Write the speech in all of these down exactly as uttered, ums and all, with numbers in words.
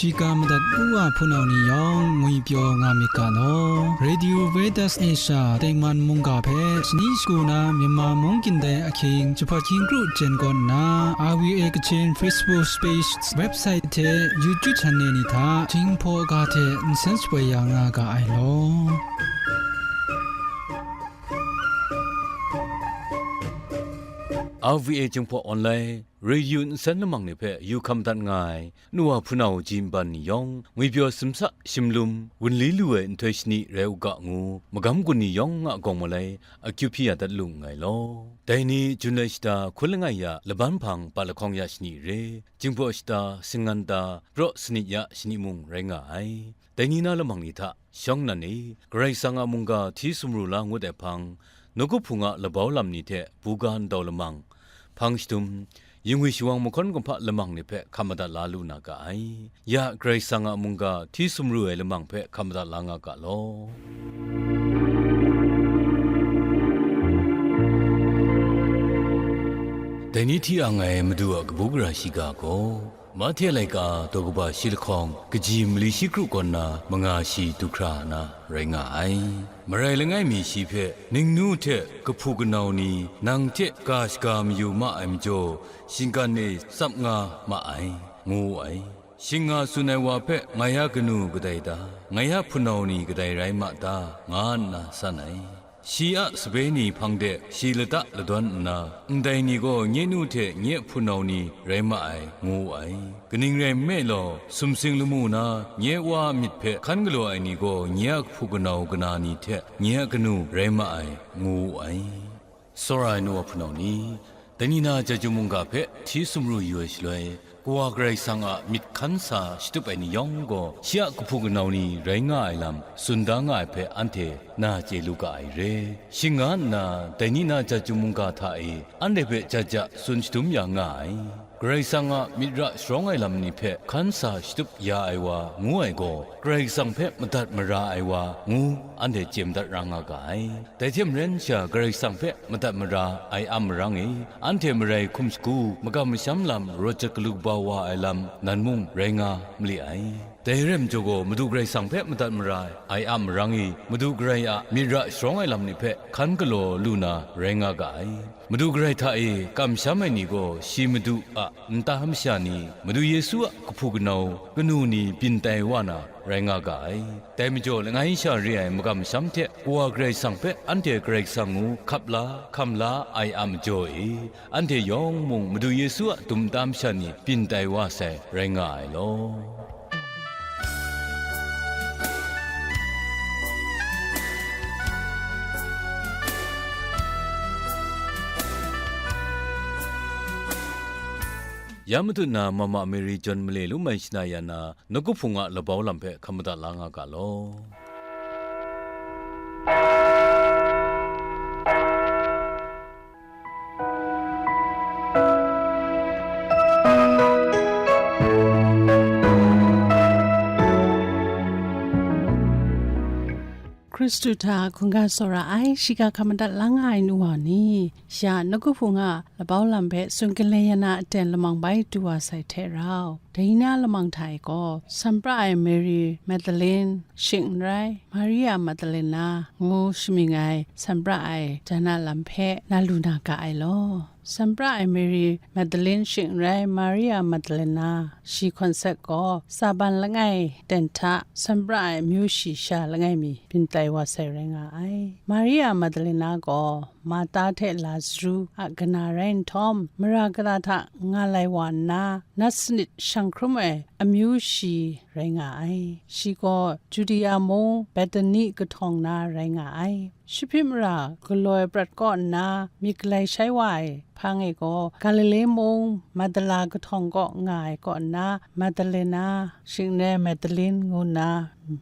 Shiga madat u wa hpunau ni yawng ngwipyaw nga myit ga law. Radio Veritas Asia tengman mungga hpe shani shagu na Myanmar mung kyin dai ahkying jahpat hkying kru jen kaw nna, R V A Kachin Facebook page, website hte YouTube channel ni hta Jinghpaw ga hte nsen shapoi ya nga ga ai law. R V A Jinghpaw Online Radio nsen lamang ni hpe yu hkam dat nga ai, nu wa hpunau ji nban ni yawng, ngwipyaw simsa shimlum, wunli lu ai nhtoi shani rai u ga ngu, magam gun ni yawng a gawng malai akyu hpyi ya dat lu nngai law. Dai ni Jun lai shata hkun langai ya laban hpang pa lahkawng ya shani re, Jinghpaw shata singgan ta praw sanit ya shani mung rai nga ai. Dai ni na lamang ni hta shawng nan e, Karai Kasang a mungga hti sumru la ngut ai hpang, nawku hpung a labau lam ni hte buga ndau lamang, hpang shadum, yingwi shawang mahkawn kumhpa lamang ni hpe hkam madat la lu na ga ai. Ya Karai Kasang a mungga hti sumru ai lamang hpe hkam madat la nga ga law. Dai ni hti ang ai Madu a kabu gara shiga gaw, Mahte laika daw kaba shi lahkawng, kaji mali shi kru kaw nna manga shi du hkra na rai nga ai. Marai langai mi shi hpe, ningnu hte kahpu kanau ni nang hte ga shaga mayu ma ai majaw, shinggan e tsap nga ma ai, ngu wu ai. Shing nga tsun ai wa hpe, ngai a kanu kadai ta? Ngai a hpunau ni kadai rai ma ta? Nga nna san ai. Shi a sape ni hpang de shi lata ladawn nna, ndai ni gaw nye nu hte nye hpunau ni rai ma ai, ngu wu ai. Kaning rai nme law, sumsing lamu na nye wa a myit hpe hkan galaw ai ni gaw nye a kahpu kanau kana ni hte nye a kanu rai ma ai, ngu wu ai. Tsawra ai nu wa hpunau ni, dai ni na chyeju mungga hpe hti sumru yu ai shaloi, Kawa Karai Kasang a myit hkan sa shatup ai ni yawng gaw, shi a kahpu kanau ni rai nga ai lam tsun da nga ai hpe anhte na chye lu ga ai re. Shing nga nna, dai ni na chyeju mungga hta e anhte hpe ja ja tsun shadum ya nga ai. Karai Kasang a myit ra sharawng ai lam ni hpe hkan sa shatup ya ai wa ngu ai gaw, Karai Kasang hpe madat mara ai wa ngu anhte chye madat ra nga ga ai. Dai hte maren sha Karai Kasang hpe madat mara ai a marang e, anhte marai hkum shagu, magam masham lam rawt jat galu kaba wa ai lam nan mung rai nga mali ai. Dai rai majaw gaw, Madu Karai Kasang hpe madat mara ai a marang e, Madu Karai a myit ra sharawng ai lam ni hpe hkan galaw lu na rai nga ga ai. Madu Karai hta e kamsham ai ni gaw, shi Madu a nta masha ni, Madu Yesu a kahpu kanau kanu ni byin tai wa na rai nga ga ai. Dai majaw, langai sha re ai magam masham hte Kawa Karai Kasang hpe anhte Karai Kasang ngu hkap la, hkam la ai a majaw e, anhte yawng mung Madu Yesu a dum nta masha ni byin tai wa sai rai nga ai law. Ya matut na Mama Mary John male lu mai shana ya na, nawku hpung a labau lam hpe hkam madat la nga ga law. Hkristu hta hkungga tsawra ai, shiga hkam madat la nga ai nu wa ni, sha nawku hpung a labau lam hpe tsun galen ya na aten lamang bai du wa sai hte rau, dai na lamang hta e gaw, san pra ai Mary Magdalene, shing n rai, Maria Magdalena ngu shamying ai san pra ai jan a lam hpe na lu na ga ai law. San pra ai Mary Magdalene shing n rai, Maria Magdalena, shi hkawn sek gaw, Saban langai ten hta san pra ai amyu shi sha langai mi byin tai wa sai rai nga ai. Maria Magdalena gaw Marta hte Lazaru a kana rai nhtawm, mara kata hta nga lai wa nna, nat sanit shang hkrum ai amyu shi rai nga ai. Shi gaw Judea mung Bethani kahtawng na rai nga ai. Shi hpyi mara galoi prat kaw nna myit galai shai wa ai hpang e gaw, Galile mung Magdala kahtawng kaw nga ai kaw nna, Magdalena, shing n rai Magdalene ngu nna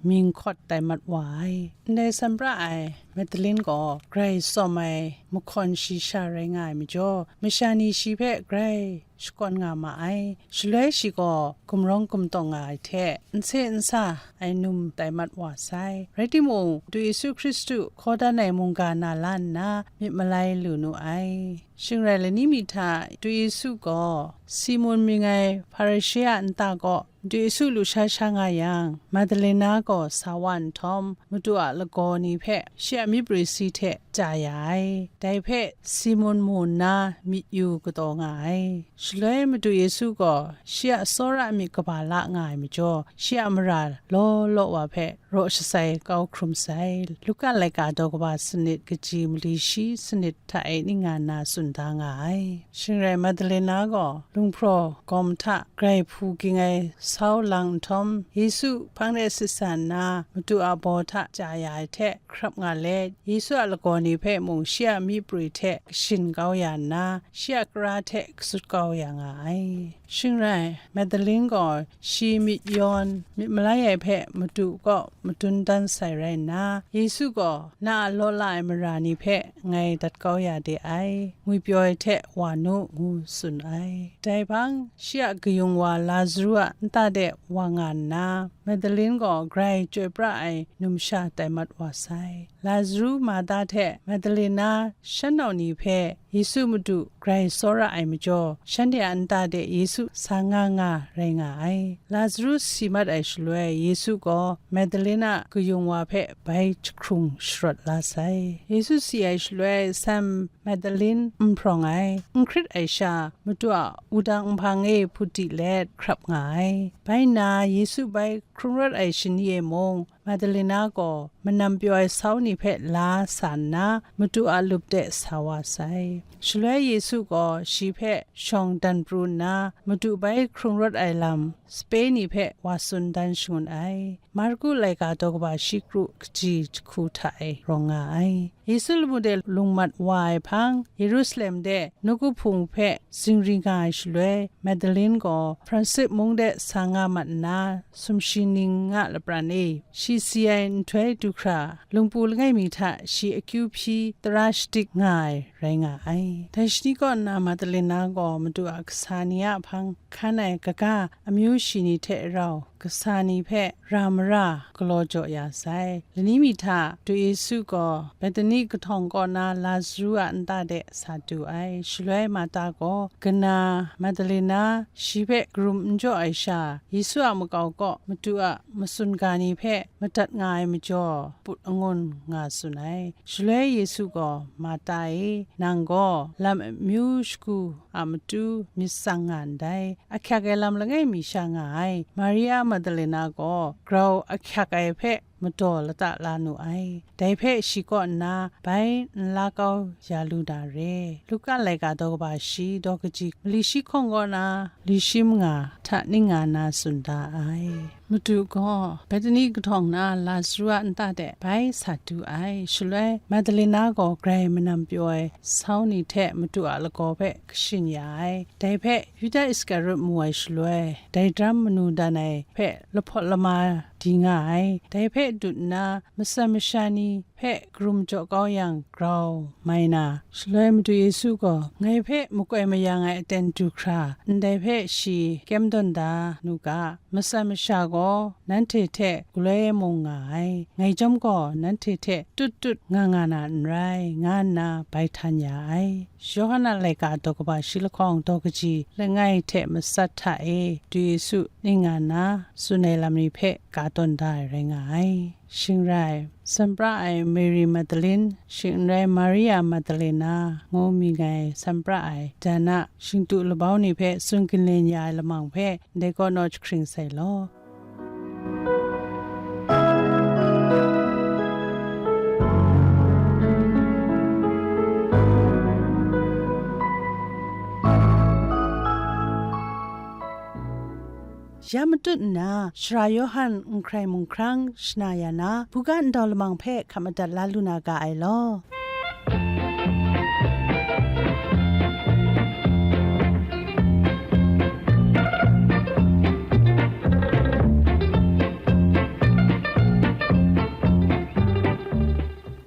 mying hkawt tai mat wa ai. Ndai san pra ai Magdalene gaw grai tsawm ai mahkawn shi sha rai nga ai majaw, masha ni shi hpe grai shakawn nga ma ai. Shaloi shi gaw gumrawng gumtawng nga ai hte, nse nsa ai num tai mat wa sai. Rai timung, Madu Yesu Hkristu hkaw dan ai mungga na la nna, myit malai lu nu ai. Shing rai lani mi hta, Madu Yesu gaw Simun mying ai Hparishe a nta kaw Madu Yesu lusha sha nga yang, Madalena gaw sa wa nhtawm, Madu a lagaw ni hpe shi a myi prwi si hte ja ya ai. Dai hpe Simun mu nna myit yu kataw nga ai. Shaloi Madu Yesu gaw shi a tsawra myit kaba la nga ai majaw, shi a mara law law wa hpe raw shasai kau hkrum sai. Luka laika daw kaba sanit kaji mali shi sanit hta e ning nga nna tsun da nga ai. Shing rai Madalena gaw lunghpraw gawm hta grai hpu ging ai sau lang nhtawm, Yesu hpang de sit sa nna, Madu a baw hta ja ya ai hte hkrap nga let, Yesu a lagaw ni hpe mung shi a myi prwi hte kashin kau ya nna, shi a kara hte kasut kau ya nga ai. Shing rai, Madalin gaw shi myit yawn, myit malai ai hpe Madu kaw madun dan sai rai nna, Yesu gaw na a law la ai mara ni hpe ngai dat kau ya de ai, ngwipyaw ai hte wa nu, ngu tsun ai. Dai hpang, shi a kayung wa Lazaru a nta de wa nga nna, Madalin gaw grai chyoi pra ai numsha tai mat wa sai. Lazaru, Marhta hte Madalena shan nau ni hpe Yesu Madu grai tsawra ai majaw, shanhte a nta de Yesu sa nga nga rai nga ai. Lazaru si mat ai shaloi, Yesu gaw Madalena kayung wa hpe bai jahkrung sharawt la sai. Yesu si ai shaloi, san Madalin n hprawng ai, n hkrit ai sha, Madu a wudang nhpang e hput di let hkrap nga ai. Bai nna, Yesu bai hkrung rawt ai shani e mung, Madalena gaw manam pyaw ai sau ni hpe la sa nna, Madu a lup de sa wa sai. Shaloi Yesu gaw shi hpe shawng dan pru nna, Madu bai hkrung rawt ai lam sape ni hpe wa tsun dan shangun ai. Marku laika daw kaba shi kru kaji jahku hta e rawng nga ai. Yesu lamu de lung mat wa ai hpang, Yerusalem de nawku hpung hpe zingri nga ai shaloi, Madalin gaw Hparisip mung de sa nga mat nna, sumshi ning nga lapran e, shi si ai nhtoi du hkra, lungpu langai mi hta shi akyu hpyi tara shadik nga ai rai nga ai. Dai shani kaw nna Madalena gaw Madu a kasa ni a hpang hkan ai kaga amyu shi ni hte rau kasa ni hpe ra mara galaw jaw ya sai. Lani mi hta, Madu Yesu gaw Betani kahtawng kaw na Lazaru a nta de sa du ai. Shaloi Marta gaw kana Madalena shi hpe karum n jaw ai sha, Yesu a makau kaw Madu a matsun ga ni hpe madat nga ai majaw, put angun nga tsun ai. Shaloi Yesu gaw, "Marta e, nang gaw lam amyu shagu a matu myit tsang nga ndai, ahkyak ai lam langai mi sha nga ai." Maria Madalena gaw grau ahkyak ai hpe madaw lata la nu ai. Dai hpe shi kaw nna bai n la kau ya lu na re. Luka laika daw kaba shi daw kaji mali shi hkawng kaw na li shi manga hta ning nga na tsun da ai. Madu gaw Betani kahtawng na Lazaru a nta de bai sa du ai. Shaloi Madalena gaw grai manam pyaw ai sau ni hte Madu a lagaw hpe kashin ya ai. Dai hpe Yuda Iskarut mu ai shaloi, dai daram manu dan ai hpe lahpawt lama di nga ai. Dai hpe dut nna, matsan masha ni hpe karum jaw kau yang grau mai na, shaloi Madu Yesu gaw, "Ngai hpe makoi mayang ai aten du hkra, ndai hpe shi kyem dawn da nu ga, matsan masha gaw nanhte hte galoi mung nga ai, ngai chyawm gaw nanhte hte tut tut nga nga na n rai," nga nna bai htan ya ai. Yawhan a laika daw kaba shi lahkawng daw kaji langai hte matsat hta e, Madu Yesu ning nga nna tsun ai lam ni hpe ka tawn da ai rai nga ai. Shing rai, sanpra ai Mary Magdalene, shing n rai Maria Magdalena ngu mi ngai sanpra ai Diana, shingtu labau ni hpe tsun ginlen ya ai lamang hpe ndai kaw naw jahkring sai law. Ya matut nna, Sara Yawhan n hkrai mung hkrang shana ya na, buga ndau lamang hpe hkap madat la lu na ga ai law.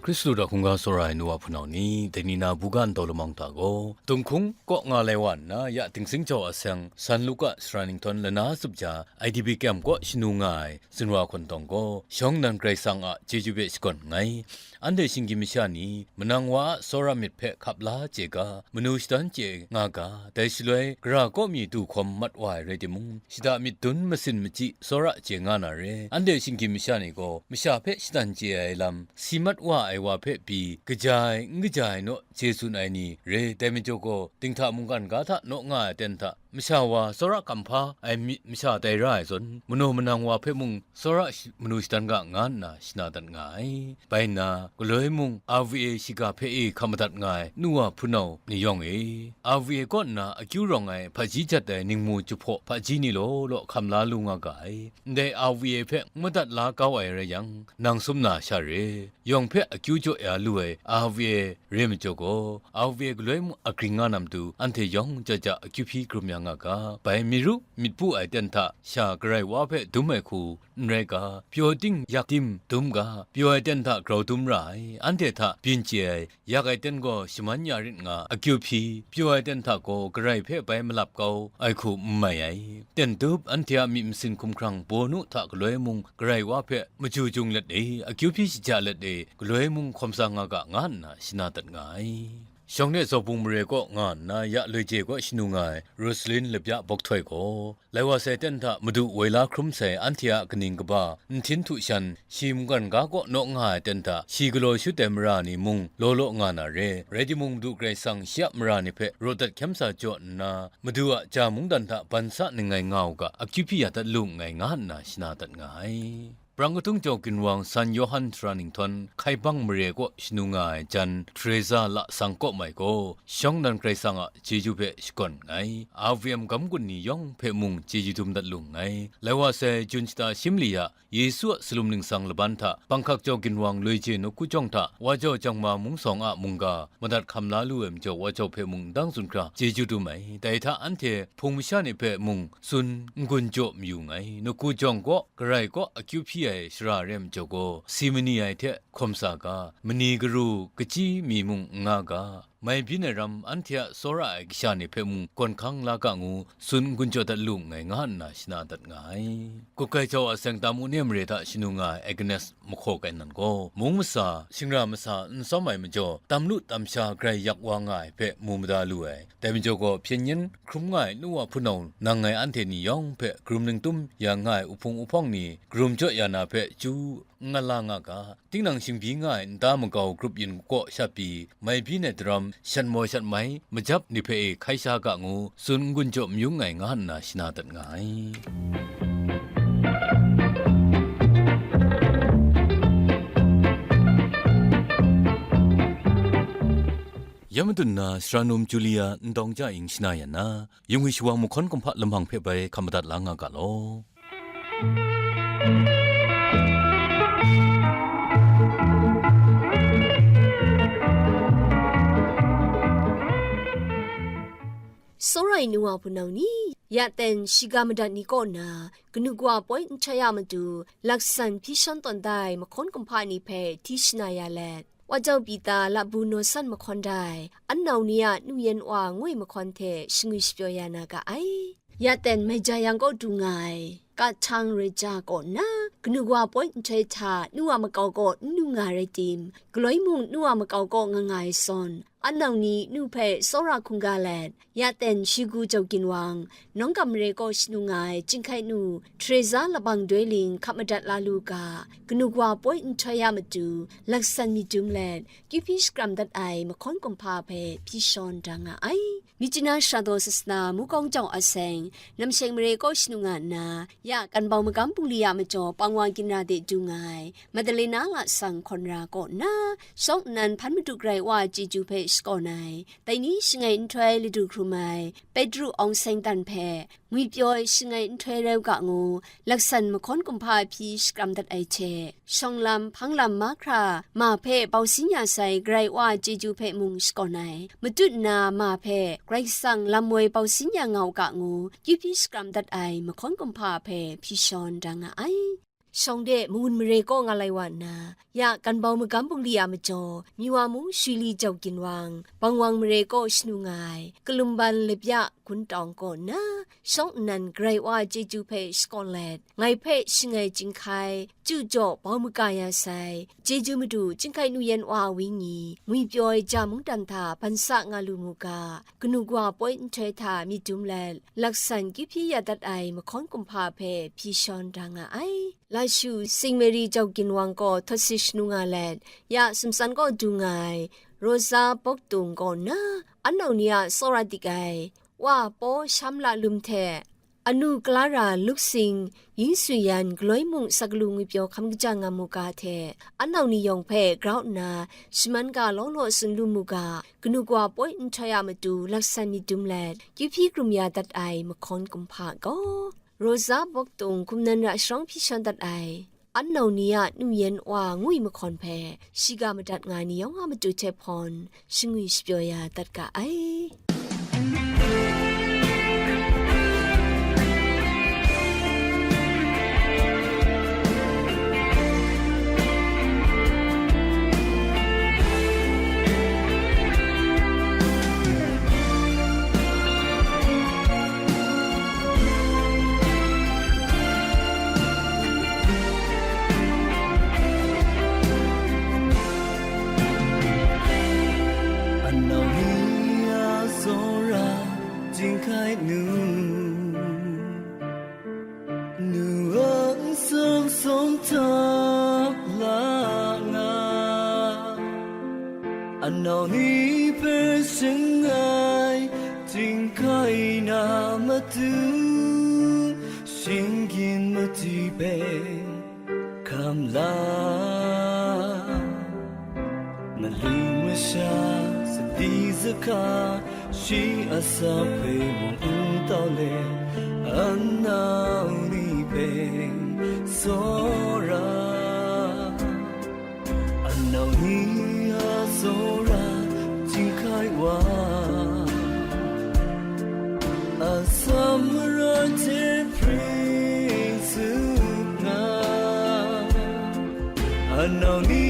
Hkristu hta hkungga tsawra ai nu wa hpunau ni, dai ni na buga ntaw lamang hta gaw, Dinghkung kaw nga lai wa nna, ya Dingsing jau a seng, San Luka sara ninghtawn lana zup ja, I D P kyem kaw shanu nga ai, zunwa hkawntawng gaw, shawng nnan Karai Kasang a chyeju hpe shakawn nngai. Anhte shinggyim masha ni, manang wa a tsawra myit hpe hkap la chye ga, manu shadan chye nga ga, dai shaloi, gara kaw mi du hkawm mat wa ai rai timung, shada myit dun masin machyi tsawra chye nga na re. Anhte shinggyim masha ni gaw, masha hpe shadan chye ai lam, si mat wa ai wa hpe pyi, kaja ai, n kaja ai naw chye tsun ai ni re. Dai majaw gaw, dinghta mungkan ga hta naw nga ai aten hta, masha wa tsawra kamhpa ai myit masha tai ra ai zawn, manaw manang wa hpe mung tsawra shi-, manu shadan ga nga nna shana dat nga ai. Bai nna, galoi mung R V A shiga hpe e hkap madat nga ai nu wa hpunau ni yawng e, R V A kaw nna akyu rawng ai hpaji jat ai ningmu jahpaw hpaji ni law law hkam la lu nga ga ai. Ndai R V A hpe n madat la kau ai rai yang, nang sum na sha re. Yawng hpe akyu jaw ya lu ai R V A re majaw gaw, R V A galoi mung agring nga na matu, anhte yawng ja ja akyu hpyi hkrum ya nga ga, bai myit ru myit pu ai ten hta sha Karai Wa hpe dum ai hku n rai ga, pyaw ting yak tim dum ga, pyaw ai ten hta grau dum ra ai, anhte hta byin chye ai, yak ai ten gaw shaman ya rit nga, akyu hpyi, pyaw ai ten hta gaw Karai hpe bai malap kau ai hku n mai ai. Ten tup anhte a myit masin hkumhkrang bawnu hta galoi mung Karai Wa hpe maju jung let e, akyu hpyi shaja let e, galoi mung hkawm sa nga ga, nga nna shana dat nga ai. Shawng de Zawbung mare kaw nga nna ya loi je kaw shanu nga ai Rosalin labya bawk htoi gaw, lai wa sai ten hta Madu woi la hkrum sai anhte a kaning kaba, nhtin htu shan, shi mungkan ga kaw naw nga ai ten hta, shi galaw shut ai mara ni mung law law nga na re. Rai timung, Madu Karai Kasang shi a mara ni hpe rawt dat hkyam sa jaw nna, Madu a ja mungdan hta ban sa ning ngai nga u ga, akyu hpyi ya dat lu nngai, nga nna shana dat nga ai. Brang Katung Jau Ginwang San Yawhan Sara Ninghtawn Hkaibang mare kaw shanu nga ai jan Teresa Lasang kaw mai gaw, shawng nnan Karai Kasang a chyeju hpe shakawn nngai. R V M gam gun ni yawng hpe mung chyeju dum dat lu nngai. Lai wa sai Jun shata Shimli a Yesu a salum ningsang laban hta, Bangkak Jau Ginwang Loi Je Nawku Jawng hta, Wa Jau Jangma Mungsawng a mungga madat hkam la lu ai majaw, Wa Jau hpe mung ndang tsun hkra chyeju dum ai. Dai hta anhte hpung masha ni hpe mung tsun n-gun jaw mayu nngai. Nawku Jawng kaw, Karai kaw akyu hpyi ai shara re majaw gaw, si mani ai hte hkawm sa ga, mani garu kachyi mi mung n nga ga, mai byin ai ram anhte a tsawra ai kasha ni hpe mung gawn hkang la ga ngu tsun n-gun jaw dat lu nngai, nga nna shana dat nga ai. Gukai Jau a seng Tam-u-ne mare hta shanu nga ai Agnes mahkaw kai nan gaw, mung masa, shingra masa n tsawm ai majaw, tam lu tam sha grai yak wa nga ai hpe mu mada lu ai. Dai majaw gaw, hpyen yen hkrum nga ai nu wa hpunau nang ngai anhte ni yawng hpe karum ningtum ya nga ai uhpung uhpawng ni, karum jaw ya na hpe chyu n nga la nga ga, tinang shingbyi nga ai nta makau grup yin kaw sha pyi, mai byin ai daram, shat maw shat mai, majap ni hpe e hkai sha ga ngu, tsun n-gun jaw mayung ai, nga nna shana dat nga ai. Ya madun na, sara num Julia Ndawng Ja Ing shana yan na, yung hwi shawang mahkawn kumhpa lamang hpe bai hkam madat la nga ga law. Tsawra ai nu wa hpunau ni, ya ten shiga madat ni kaw na, kanu kawa poi nhtoi a matu, laksan hpyi shawn tawn da ai mahkawn kumhpa ni hpe hti shana ya let, Wa Jau Pita labu naw san mahkawn da ai, an nau ni a nu yen wa ngoi mahkawn hte shangwi shapyaw ya na ga ai. Ya ten mai ja yang kaw du nga ai, Kahtang Reja kaw nna, kanu kawa poi nhtoi hta nu a makau kaw n nu nga rai tim, galoi mung nu a makau kaw nga nga ai zawn, an nau ni nu hpe tsawra hkungga let, ya ten Shigu Jau Ginwang, Nawngkam mare kaw shanu nga ai chyinghkai nu, Teresa Labang Doi Ling hkap madat la lu ga, kanu kawa poi nhtoi a matu, laksan myit dum let, kyu hpyi shakram dat ai mahkawn kumhpa hpe hpyi shawn da nga ai. Myitkyina Shara Daw Sasana Mukawng Jau a seng, Namsheng mare kaw shanu nga nna, ya Kanbau Magam Bungli a majaw Pangwa Ginra de du nga ai, Madalena Lasang Hkawn Ra kaw nna, shawng nnan hpan Madu Karai Wa a chyeju hpe shakawn ai, dai ni shangai nhtoi ladu hkrum ai, Petru Awng Seng Dan hpe, ngwipyaw ai shangai nhtoi rai u ga ngu, laksan mahkawn kumhpa hpyi shakram dat ai hte, shawng lam, hpang lam mahkra, ma hpe bau sin ya sai Karai Wa a chyeju hpe mung shakawn ai, matut nna ma hpe Karai Kasang lam woi bau sin ya nga u ga ngu, kyu hpyi shakram dat ai mahkawn kumhpa hpe hpyi shawn da nga ai. shawng de mangun mare kaw nga lai wa nna, ya kan bau magam bungli a majaw, Miwa mung Shwi Li Jau Ginwang, Bangwang mare kaw shanu nga ai, Kalumban Lapya Gun Tawng kaw nna, shawng nnan Karai Wa a chyeju hpe shakawn let, ngai hpe shangai chyinghkai, chyu jaw bau maga ya sai, chyeju madu chyinghkai nu yan wa a wenyi, ngwipyaw ai ja mungdan hta ban sa nga lu mu ga, kanu kawa poi nhtoi hta myit dum let, laksan kyu hpyi ya dat ai mahkawn kumhpa hpe hpyi shawn da nga ai. Lashu Sing Mary Jau Ginwang gaw htawt si shanu nga let, ya sumtsan kaw du nga ai, Rosa Bawktung kaw nna, anau ni a tsawra dik ai, Wa Paw Sham La Lum hte, Anu Klara Luksing, Yin Sui Yan, Galoi Mung Saklu Ngwipyaw hkam kaja nga mu ga hte, anau ni yawng hpe grau nna, shaman ga law law tsun lu mu ga, kanu kawa poi nhtoi a matu laksan myit dum let, kyu hpyi krum ya dat ai mahkawn kumhpa gaw, Rosa Bawktung hkum nan ra sharawng hpyi shawn dat ai, anau ni a nu yan wa ngwi mahkawn hpe, shiga madat nga ai ni yawng a matu hte hpawn, shangwi shapyaw ya dat ga ai. Anau ni a tsawra chyinghkai nu, nu a nsam sawm hta la nga. Anau ni hpe shangai chyinghkai na matu, shinggyim madi hpe hkam la. Malu masha, sadi zahka, shi a sa hpe mung n tau let, anau ni hpe tsawra. Anau ni a tsawra chyinghkai wa, atsam marai hte hpring tsup nga. Anau ni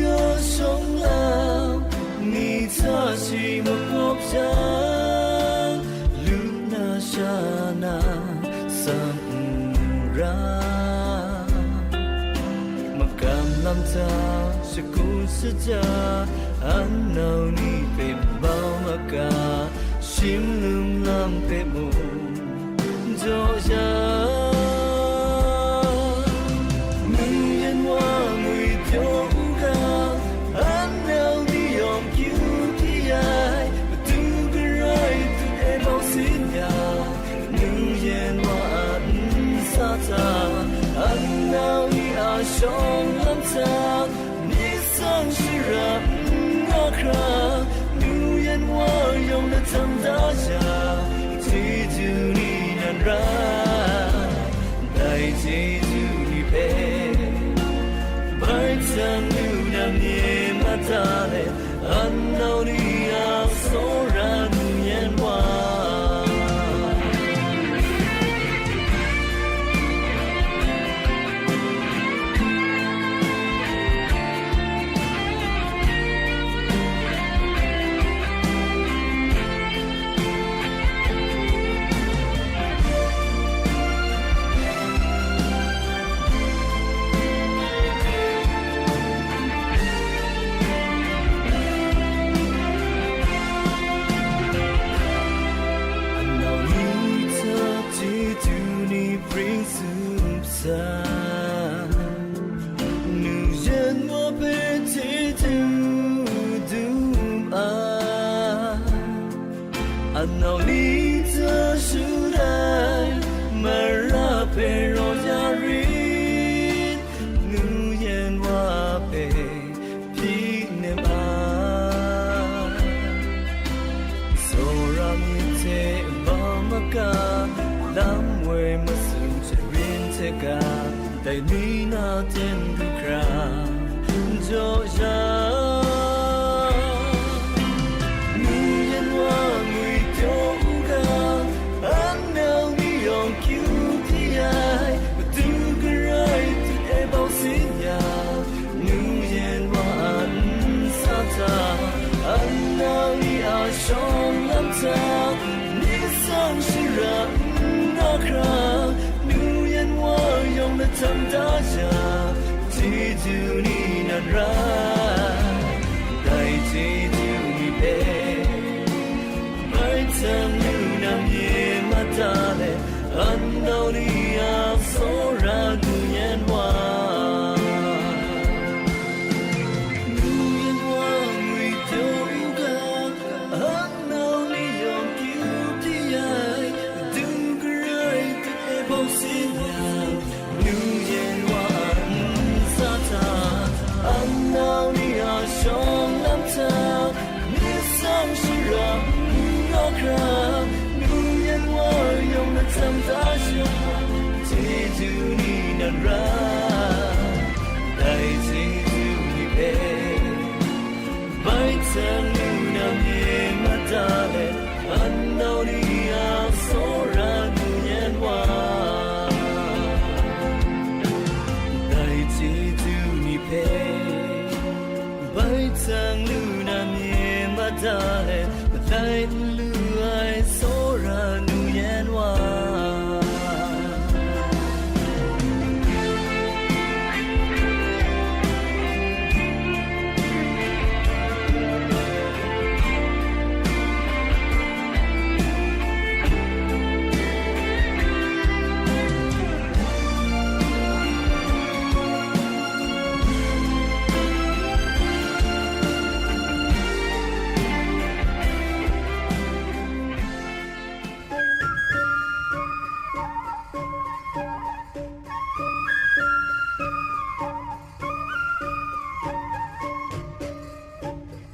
a shawng lam ni hta shi makawp jang, lu na sha na tsam n ra. Magam lam hta shakut shaja, anau ni hpe bau maga, shim lum lam hpe mung jaw ya. Nu yan wa ngwi pyaw u ga, anau ni yawng kyu hpyi ai, matu garai tut e bau sin ya. Nu yan wa a nsa hta, anau ni a shawng lam hta, myit tsang shara n nga hkra, nu yan wa yawng lahtam da ya, chyeju ni nan ra, dai chyeju ni hpe, bai htan nu nan nye mata let, anau ni a tsawra nu yan wa. Anau ni hta chyeju ni pring tsup sa, nu yan wa hpe chyeju dum ai. Anau ni hta shut ai, mara hpe raw ya rit, nu yan wa hpe hpyi nem ai. Tsawra myit hte bau maga, lam woi masum sharin hte ga, dai ni na ten du hkra jaw ya. Nu yan wa ngwi pyaw u ga, anau ni yawng kyu hpyi ai, matu garai tut Tam da jang, chyeju ni nan rai, dai chyeju ni hpe, bai hkyang lu na myin mada let, an nau ni a tsawra nu yan wa. Nu yan wa ngwi taw u ga, an nau ni yawng kyu pyi ai, du garai hte bawng sin yang, nu yan wa a ntsa hta, an nau ni a shawng lam hta, myit tsang shara n rawk hkra, nu yan wa yawng na tam da jang, chyeju ni nan rai, dai chyeju ni hpe, bai hkyang lu na myin mada let, an nau ni a tsawra nu yan wa. Dai chyeju ni hpe, bai hkyang lu na myin mada let, madai n lu ai tsawra nu yan wa.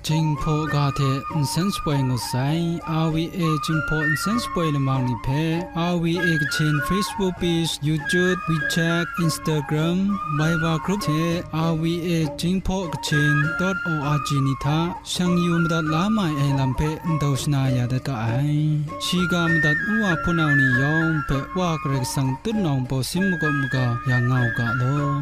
Jinghpaw ga hte nsen shapoi ngut sai, R V A Jinghpaw nsen shapoi lamang ni hpe, R V A Kachin Facebook page, YouTube, WeChat, Instagram, Viber group hte R V A Jinghpaw Kachin dot O R G ni hta shang yu madat la mai ai lam hpe ndau shana ya dat ga ai. Shiga madat nwa hpunau ni yawng hpe Wa Karai Kasang tutnawng bawsin makawp maga ya nga u ga law.